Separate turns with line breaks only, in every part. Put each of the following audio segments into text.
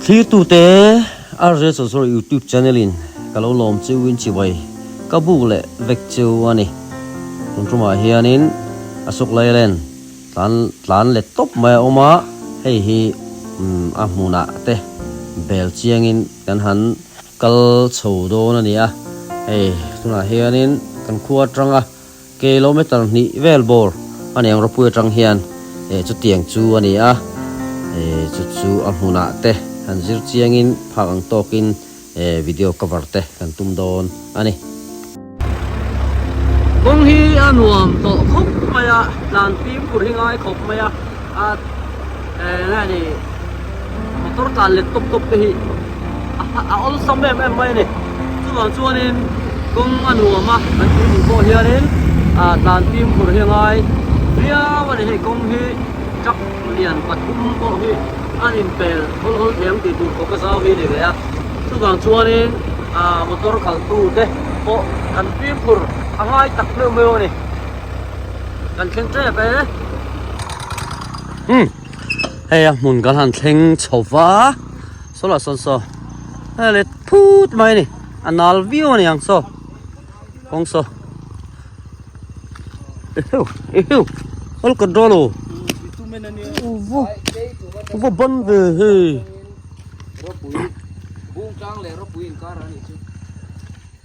Thlirtute RJ Chawlchawr YouTube channel in ka lo lawm cheu in chibai ka buk leh vek cheu a ni. Tun tumah hianin Ashok Leyland tlan tlan let tawp mai a awm a, hei hi a hmunah te bel chiangin kan han kal chho dawn a ni a. Hei tunah hianin kan khua atanga Kilometer hnih vel bawr a ni ang ropui atang hian eh chutiang chu a ni a, eh chu chu a hmunah te han zir chiangin phak ang tawkin eh video cover te kan tum dawn a ni. Kawng hi a nuam tawh khawp mai a, tlan fimkhur hi ngai khawp mai a, a eh nge ni motor tlan let tawp tawp te hi a awlsam em em mai a ni. Chuvang chuanin kawng a nuam a, kan tui duh pawh hianin ah tlan fimkhur hi a ngai viau a ni. Hei kawng hi truck lian pathum pawh hi an inpel hawl hawl thei ang tih tur khawp a zau hi a ni ve a. Chuvang chuanin ah motor khalhtu te pawh kan fimkhur a ngai tak meuh meuh a ni. Kan thleng tep e. Umm hei a hmun kan han thleng chho va. Saw lah sawn saw hei let phut mai a ni a nal viau a ni ang saw kawng saw eheu eheu all control o uvu uva ban ve hei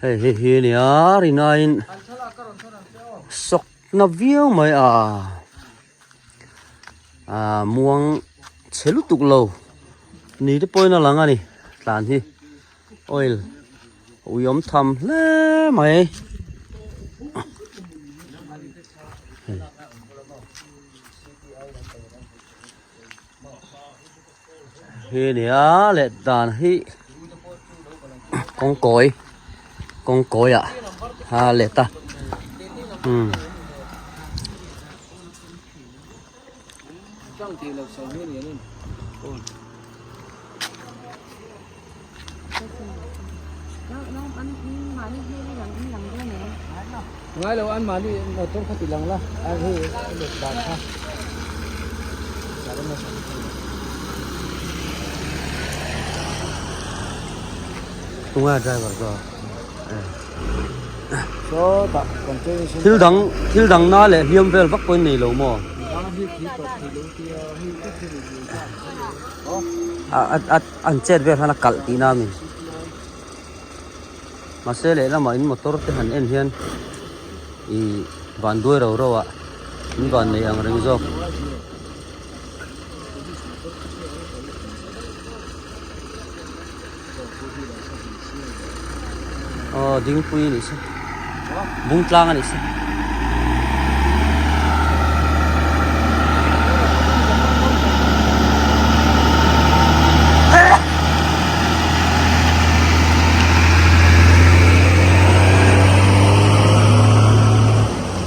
hei hei hi a nia rinain sawk na viau mai a. Aaa muang chhe lutuk lo ni te pawhin a lang a ni tlan hi oil ui awm tham hle mai. Hi nia leh dan hi kawngkawi kawngkawi ah a let a umm. Tunga driver chu thil dang thil dang na leh hliam vel vak pawhin nei lo maw a a an chet vel khan a kalh tihna a mi mahse lehlamah in motor te han en hian ih van duai ro ro ah in van nei ang reng zawk. Aw dingpui a nih se bung tlang a nih se.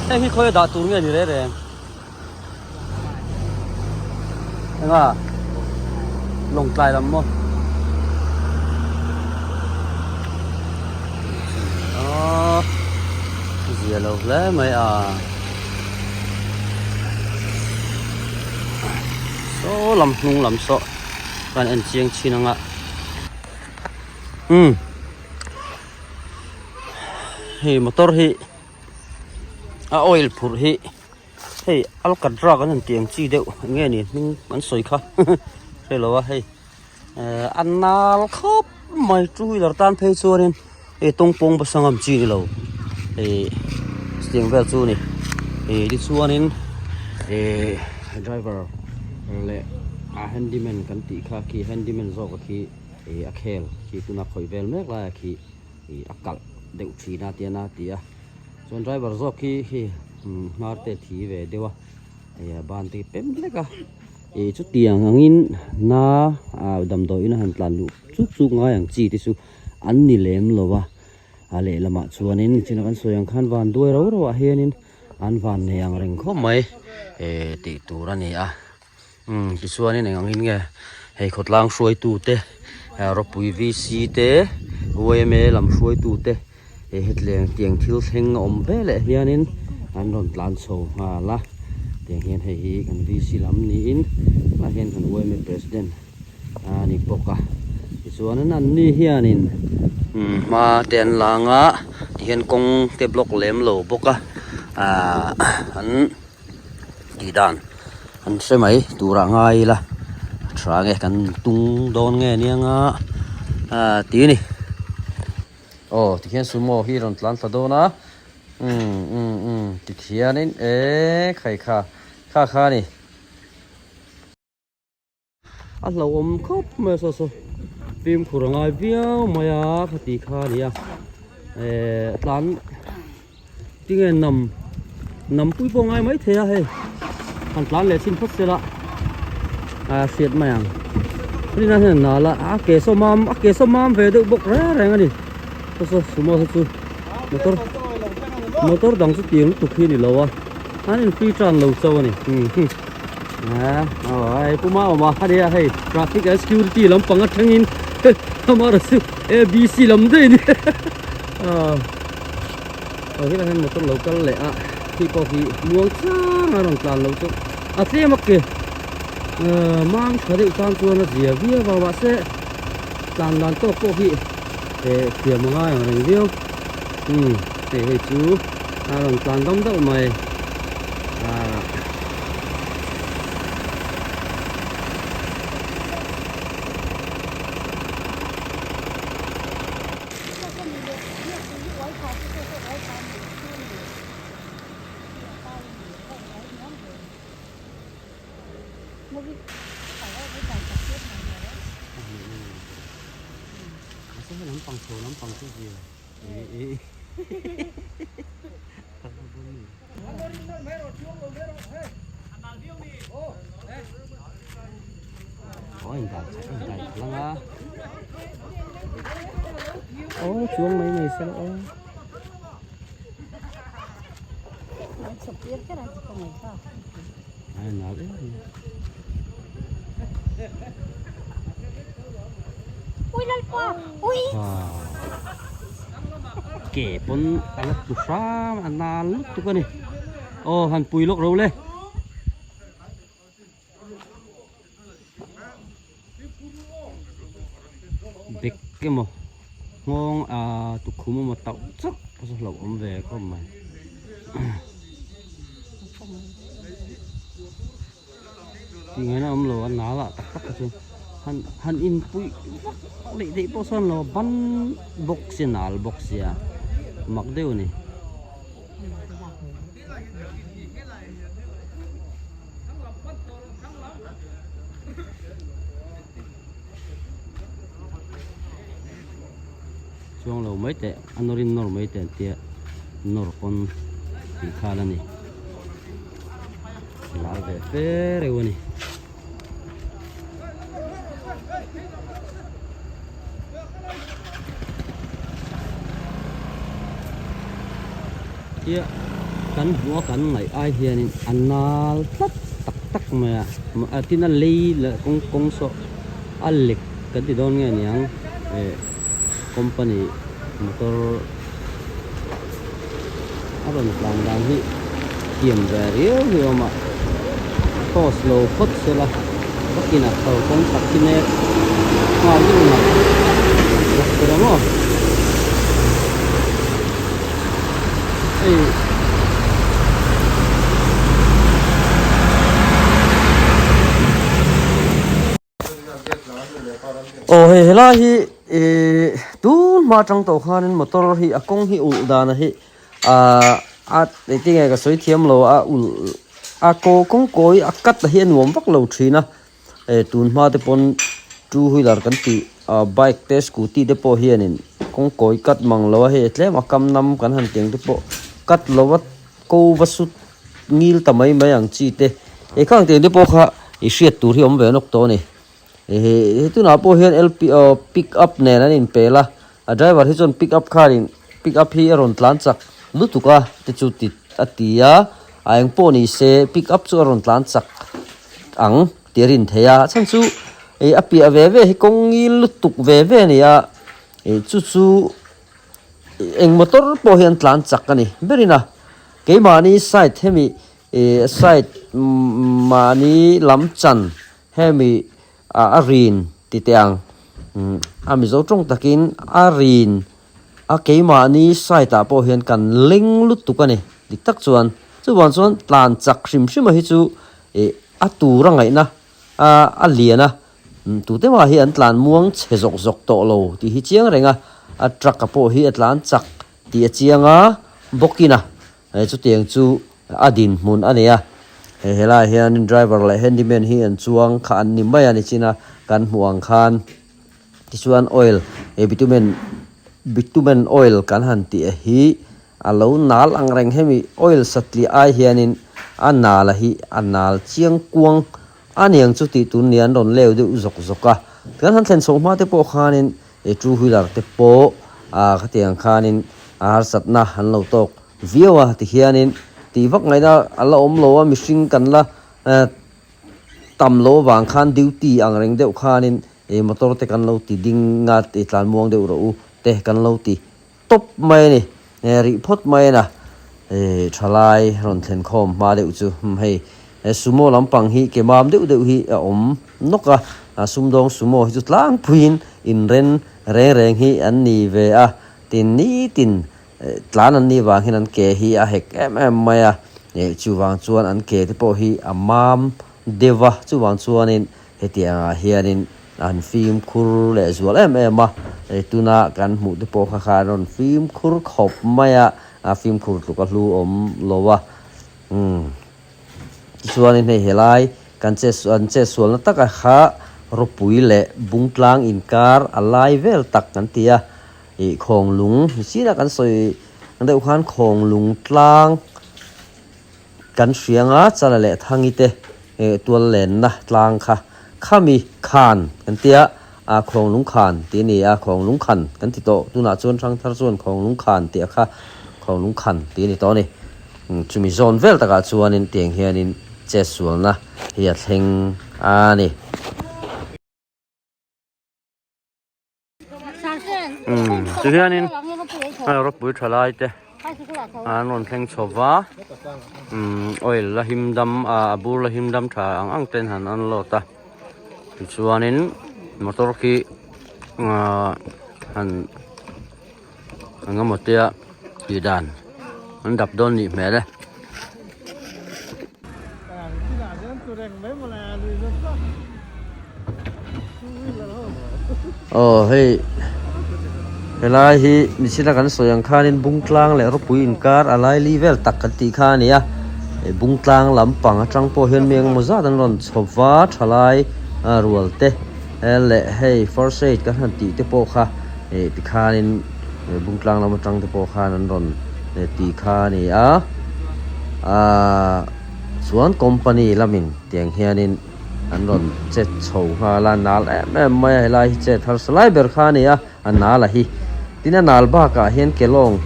Heng hi khawi a dah tur nge ni reng reng. Enga lawngtlai lam maw aw zia lo hle mai a saw lam hnung lam saw kan en chiang chin anga umm hei motor hi a oil phurh hi. Hei alkatra kan han tih ang chi deuh eng nge ni hming an sawi kha hre lo a hei eh a nal khawp mai two wheeler tan phei chuanin hei tawngpawng basa ngam chi ni lo eh chutiang vel chu a ni eh tichuanin eh driver leh a handyman kan tih kha khi handyman zawk a khi eh a khel khi tuna khawih vel mek lai a khi ih a kalh deuh thin a tian a ti a. Chuan driver zawk hi khi hnar te a thi ve deuh a ih a ban te hi pem hlek a ih chutiang angin na ah damdawiin a han tlan luh chuk chuk ngai ang chi te chu an ni lem lo a a lehlamah chuanin nichina kan sawi ang khan van duai rau rauh ah hianin an van nei ang reng khawp mai eh tih tur a ni a umm tichuanin eng angin nge hei khawtlang hruaitu te rawpui V C te yma lam hruaitu te. He hetleng tiang thil thleng a awm ve leh hianin an rawn tlan chho nghal a tiang hian hei hi kan VC lam niin tunah hian kan yma president a ni bawk a. Tichuanin an ni hianin hma te an la ang a tihian kawng te block lem lo bawk a ahh an tih dan an hre mai turah ngai ila a tha nge kan tung dawn nge nia nga ahh ti a ni aw tikhian sumo hi a rawn tlan thla dawn a umm umm umm tikhianin eee khai kha kha kha a ni. A hlauhawm khawp mai a saw saw fimkhur a ngai viau mai a khati kha a ni a ehh tlan tinge nam nam pui pawh a ngai maithei a hei han tlan leh chhin phawt sela a hriat mai ang rin a hian nal a a ke saw mam a ke saw mam ve deuh bawk reng reng a ni saw saw sumo hi chu motor motor dang chu tiang lutuk hi a ni lo a an in free tan lo chauh a ni. Ai puma awm a ania hei traffic and security lampang atangin amah chu abc lam daih ani aw helai hian motor lo kal leh a khi pawh khi muang chang a rawn tlan lo chu a tlem a ke mang tha deuh tan chuan a zia viau a mahse tlan dan tawk pawh hi eh thiam a ngai ang reng viau umm hei hei chu a rawn tlan dam deuh mai ah. Aw chuang mai mai se la aw. Ke pawn a la tlu hram a nal lutuk a ni aw han pui lawk ro le. Bek emaw nghawng ah tukhum emaw tauh chauh pawh chu hlauhawm ve khawp mai. Tih ngaihna awm lo a nal ah tak tak kha chu han han inpuih vak leh theih pawh sawn lo ban bawk sia nal bawk sia mak deuh a ni. Chuang lo mai teh a nawrin nawr mai teh an tia nawr pawn tih khal a ni lar ve fe reuh a ni. Tia kan hmuh a kan ngaih ai hianin a nal tlat tak tak mai a a tin a lei leh kawng kawng saw a lek kan ti dawn nge niang eh company motor a rawn tlan dan hi thiam ve riau hi a awm a cross lo phawt sela vakin a kal kawng tak hi mek nghal deuh nalh bawk tur ang aw hei. Aw hei helai hi ihh tun hma atang tawh khanin motor hi a kawng hi ulh dan hi ahh a engtin nge ka sawi thiam lo a ulh a kaw kawng kawi a cut hi a nuam vak lo thin a eh tun hma te pawn two wheeler kan tih ah bike te scooty te pawh hianin kawng kawi cut mang lo a hei tlem a kam nam kan han tih ang te pawh cut lo a ko va sut ngil ta mai mai ang chi te he khang tih te pawh kha i hriat tur hi awm ve nawk tawh a ni he tunah pawh hian lp aw pick up nen an inpel a a driver hi chuan pick up khanin pick up hi a rawn tlan chak lutuk a te chu ti a ti a a eng pawh ni se pick up chu a rawn tlan chak ang tih a rin theih a a chhan chu ih a piah ve ve hi kawng ngil lutuk ve ve a ni a ih chu chu. Eng motor pawh hi an tlan chak a ni berin a keimahni side hemi ih side mahni lam chan hemi ah a rin ti teh ang. a Mizo tawng takin a rin a keimahni side ah pawh hian kan leng lutuk a ni dik tak chuan chuvang chuan tlan chak hrim hrim a hi chu ih a tur a ngaihna a lian a tute mah hi an tlan muang chhe zawk zawk tawh lo tih hi chiang reng a a truck a pawh hi a tlan chak tih a chiang a bawkin a chutiang chu a dinhmun a ni a hei helaiah hianin driver leh handyman hi an chuang kha an ni mai a nichina kan hmuh ang khan tichuan oil eh bitumen bitumen oil kan han tih hi a lo nal ang reng hemi oil satliah ai hianin a nal a hi a nal chiang kuang a niang chu tih tur nia an rawn leu deuh zawk zawk a kan han thlen chhoh hma te pawh khanin eh two wheeler te pawh ah khatiang khanin a harsatna an lo tawk viau a tihianin tih vak ngaihna a la awm lo a mihring kan la eh tam lo avang khan duty ang reng deuh khanin eh motor te kan lo ti ding a eh tlan muang deuh rawh u te kan lo ti tawp mai a ni eh rih phawt mai a na eh thalai rawn thlen khawm hma deuh chu hei eh sumo lampang hi ke mam deuh deuh hi a awm nawk a a sumdawng sumo hi chu tlangpuiin inren reng reng hi an ni ve a tin nitin Tlan an nih vang hian an ke hi a hek em em mai a, eh chuvang chuan an ke te pawh hi a mam deuh a, chuvang chuanin hetiang ah hianin an fimkhur leh zual em em a, eh tuna kan hmuh te pawh kha kha an rawn fimkhur khawp mai a, a fimkhur tluk a hlu awm lo a, umm. Tichuanin hei helai kan che an che sualna taka kha ropui leh bungtlang inkar a lai vel tak kan ti a, ih khawnglung ni chiah kan sawi deuh khan khawnglung tlang kan hria anga chala leh thangi te eh tual lenna tlang kha khami khan kan ti a, ah khawnglung khan tih a ni a khawnglung khan kan ti tawh tunah chuan hrangthar chuan khawnglung khan tih a kha khawnglung khan tih a ni tawh a ni. Chumi zawn vel takah chuanin tiang hianin chetsualna hi a thleng a ni. Tihianin ropui tha lai te an rawn thleng chho va oil la him dam a bur la him dam tha ang ang ten han unload a tichuanin motor khi han Eng emaw tia tih dan an dap dawn nih hmel e. Aw hei helai hi michina kan sawi ang khanin Bungtlang leh Ropui inkar a laili vel tak kan tih kha a ni a Bungtlang lampang atang pawh hian mi engemaw zat an rawn chho va thalai rual te leh hei first aid kan han tih te pawh kha. Ih tikhanin Bungtlang lam atang te pawh khan an rawn ti kha a ni a, ahh chuan company lamin tiang hianin an rawn chet chho nghal a, nal em em mai a helai hi chet harsa lai ber kha a ni a, a nal a hi. Tin a nal bakah hian kelawng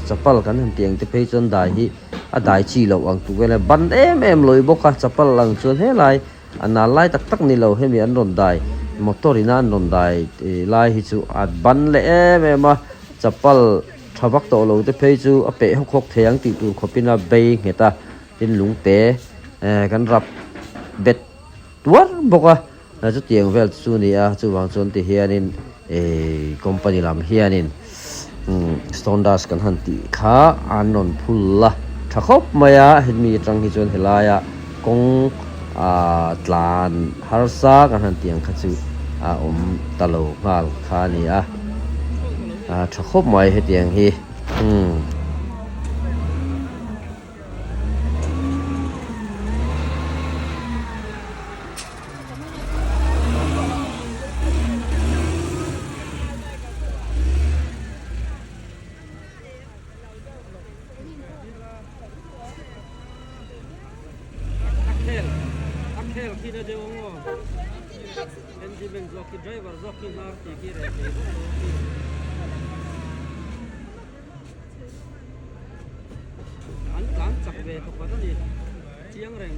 chapal kan han tih ang te phei chuan dai hi a dai chi loh ang tuk vel a, ban em em lawih bawk a chapal ang chuan helai. A nal lai tak tak ni lo hemi an rawn dai motor ina an rawn dai lai hi chu a ban leh em em a, chapal tha vak tawh lo te phei chu a peh hawk hawk thei ang tih tur khawpin a bei nghet a, tin lungte kan rap bet tuar bawk a, chutiang vel chu a ni a, chuvang chuan ti hianin ihh company lam hianin stone dust kan han tih kha an rawn phul a tha khawp mai a, hemi atang hi chuan helaia kawng ah tlan harsa kan han tih ang kha chu a awm ta lo nghal kha a ni a, a tha khawp mai hetiang hi umm. An tlan chak ve thawkhat a ni chiang reng.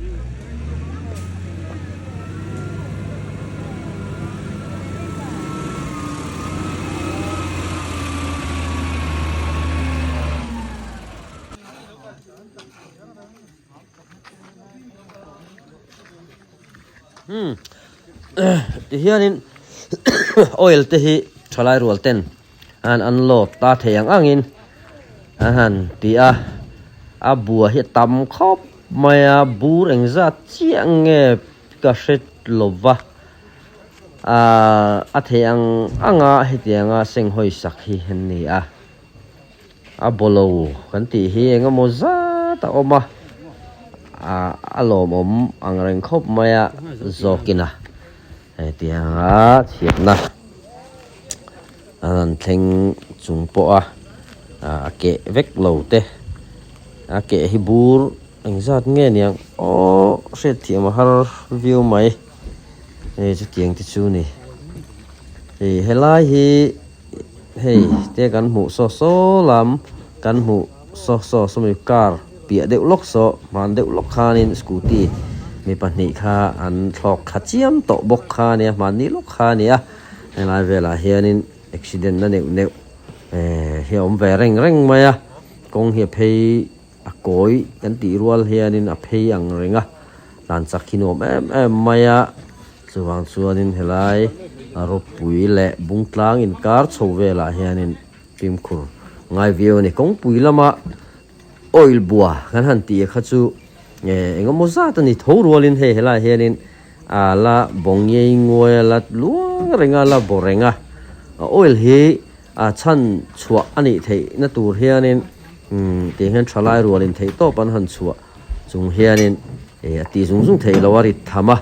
Ti hianin oil te hi. Thalai rual ten an unload ta thei ang angin an han ti a, a bua hi a tam khawp mai a, bur engzat chiah nge ka hre lo va, ahh a thei ang anga hetianga senghawi sak hi an ni a, a bawlo kan tih hi eng emaw zat a awm a, ahh a lawmawm ang reng khawp mai a zawkin a. Hetianga chhiatna an rawn thleng chung pawha a keh vek lo te a keh hi bur engzat nge niang aw hriatthiam a har viau mai hei chutiang te chu a ni hei helai hi hei te kan hmuh saw saw lam kan hmuh saw saw sawmi car piah deuh lawk saw hman deuh lawk khanin scooty mi pahnih kha an thlawk thla chiam tawh bawk kha a nia hmanni lawk kha a ni a helai velah hianin accident na neuh neuh ehh hi a awm ve reng reng mai a kawng hi a phei a kawi kan tih rual hianin a phei ang reng a tlan chak hi nuam em em mai a chuvang chuanin helai rawpui leh bungtlang inkar chho velah hianin. Fimkhur ngai viau a ni. Kawngpui lama oil bua kan han tih kha chu eng emaw zat a ni tho rualin hei helaiah hianin a la bawng ngei nguai a la luang reng a la baw reng a oil hi a chhan chhuah a nih theih na tur hianin tiang hian thalai rualin theih tawp an han chhuah chung hianin a tih zung zung theih loh a rit tham a.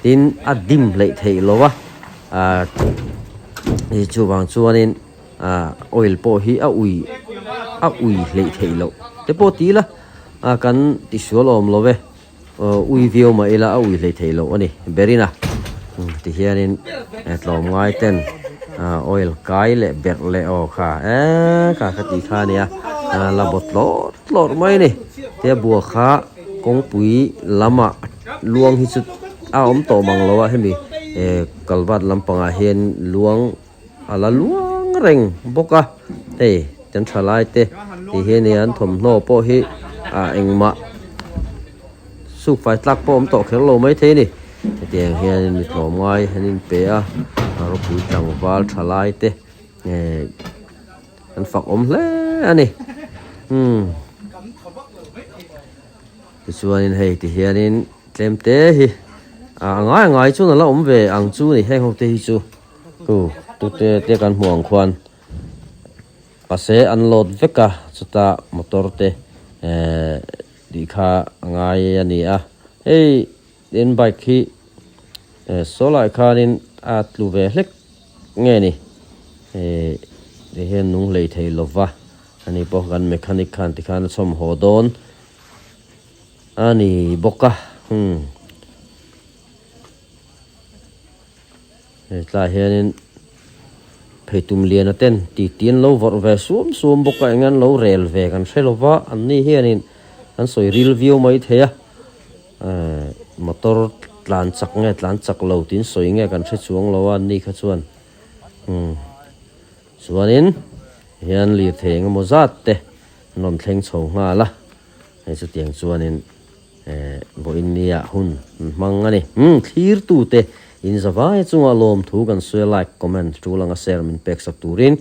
Tin a dim hleih theih lo a ahh chuvang chuanin ahh oil pawh hi a ui a ui hleih theih loh te pawh ti ila ah kan tisual awm lo e aw ui viau mah ila a ui hleih theih loh a ni berin a tihianin tlawm ngai ten ah oil kai leh berh leh aw kha eee kha ka tih kha a nia la bawt tlawrh tlawrh mai a ni tia bua kha kawngpui lamah. Luang hi chu a awm tawh mang lo a hemi eh kalvat lampangah hian luang a la luang reng bawk a hei kan thalai te ti hian nia an thawmhnaw pawh hi ah engmah suk fai tlak pawh a awm tawh kher lo maithei a ni hetiang hian mi tlawmngai an inpe a rawpui tlangval thalai te eh an fak awm hle a ni umm. Tichuanin hei ti hianin tlem te hi a ngai ngai chuan a la awm ve ang chu ni heng ho te hi chu chu tute te kan hmuh ang khuan pase an load vek a chuta motor te ehh tih kha a ngai a ni a hei tin bike hi eh saw lai khanin a tlu ve hlek nge ni ehh ti hian nung hlei thei lova ani pawh kan mechanic khan tikhan a chhawm haw dawn. A ni bawk a umm he tlaiah hianin pheitum liana ten titi an lo vawrh ve suam suam bawk a eng an lo rel ve kan hre lo va an ni hianin an sawi ril viau mai thei a ehh motor tlan chak nge tlan chak lo tiin sawi nge kan hre chuang lo a an ni kha chuan umm chuanin hian lirthei eng emaw zat te an rawn thleng chho nghal a. Hei chutiang chuanin eh vawiin nia hun an hmang a ni. Umm thlirtute in zavai chunga lawmthu kan sawi a like, comment tul anga share min pek sak turin.